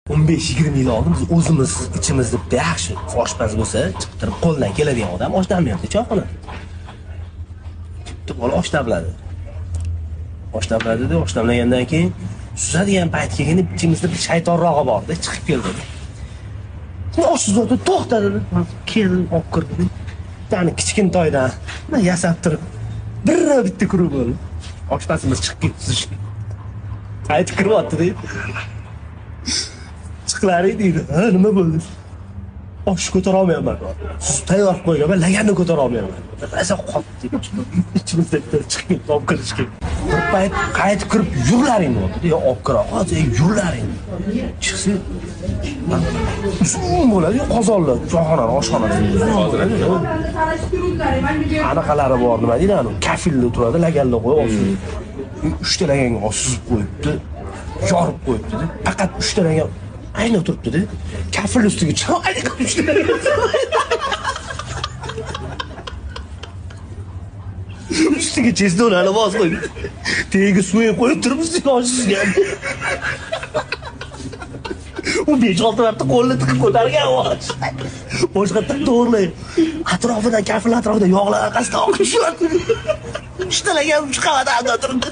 15-20 yil oldin biz o'zimiz ichimizda bitta yaxshi oshpaz bo'lsa, chiqib turib qo'ldan keladigan odam osh damlayapti choyxona. Bitta bola osh damladi. Osh damladida, osh damlagandan keyin suzadigan payt kelganda ichimizda bir shaytonrog'i borda, chiqib keldi. Osh suzadi, to'xta dedi. Keldi, olib kirdi. Bittani kichkintoydan yasab turib, bir bitta kuru bo'ldi. Oshpazimiz chiqib ketdi suzishga. Qaytib kiryapti deydi. Chiqlaring deydi. Ha, nima bo'ldi? Osh ko'tara olmayapman. Siz tayyor qilib qo'yganman, laganni ko'tara olmayapman. Rosa qotdi. Ichimizda bitta chiqib ketdi, olib kirishga. Bir payt qaytib kirib yurlaring deyapti. Yo, olib kira, hozir yurlaring. Chiqsa, uzun bo'ladi, qozonlar, choyxonani, oshxonasi. Anaqalari bor, nima deydi, anu kafilda turadi, laganlar qo'yib osh. 3 ta laganga osh suzib qo'yibdi, yorib qo'yibdi. Faqat 3 ta lagan ayni turibdi-da. Kafil ustiga chiroyli qilib 3 ta lagan. Ustiga chestonani bosib qo'yibdi. Tagiga suv qo'yib turib ustiga osh suzgan. U 5-6 marta qo'lini tiqib ko'targan osh. Boshqatdan to'g'rilaydi. Atrofidan kafil atrofida yog'lar orqasidan oqib tushyapti. 3 ta lagan 3 qavatda turibdi.